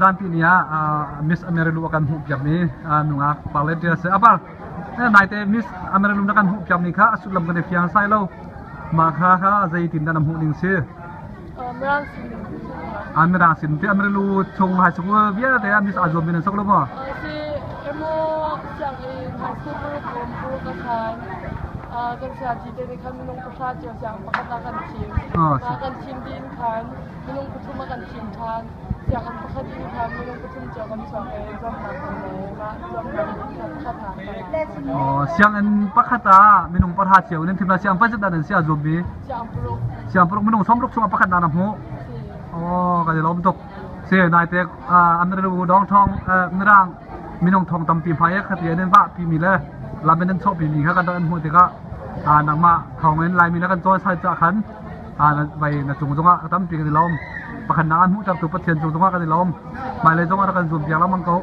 Zanpi ni ah Miss Amerilu a kan hmuhpiakmi nungak parlet a si. Apar naite Miss Amerilu na kan hmuhpiakmi kha a sullam kan i fiang sai lo. Mah kha kha zeitin dah na hmuh ning si? Mirang sin. Mirang sin te Amerilu chung high school vialte ah Miss aa zuam min an sok lo maw? Si emo sianginn high school paruk um paruk a khan kan sayagyi te nih khan minung pahra cio siang pakhat ah kan thim. Kan thim dih in khan minung pathum a kan thim ṭhan. Sianginn pakhat in khan minung pathum cio kan chuak i zuamnak kan ngei. Mah zuamnak in khan pakhatnak kan ngei. Oh, sianginn pakhat ah minung pahra cio nan thim la siang pakhat dah nan si a zuam mi? Siang paruk. Siang paruk minung sawmruk chungah pakhat na na hmuh. Oh, kan i lawm tuk. Si naite Amrilu dong thong mirang minung thong tampi hmai khati an vah pi mi le lam in an chawh pi mi kha kan an hmuh tikah nangmah thawng in Laimi na kan cawn sai ca khan vai na cung zongah tampi kan i lawm. Pakhat nak an hmuhtertu Pathian cung zongah kan i lawm. Hmailei zongah rak kan zuam piak lengmang ko.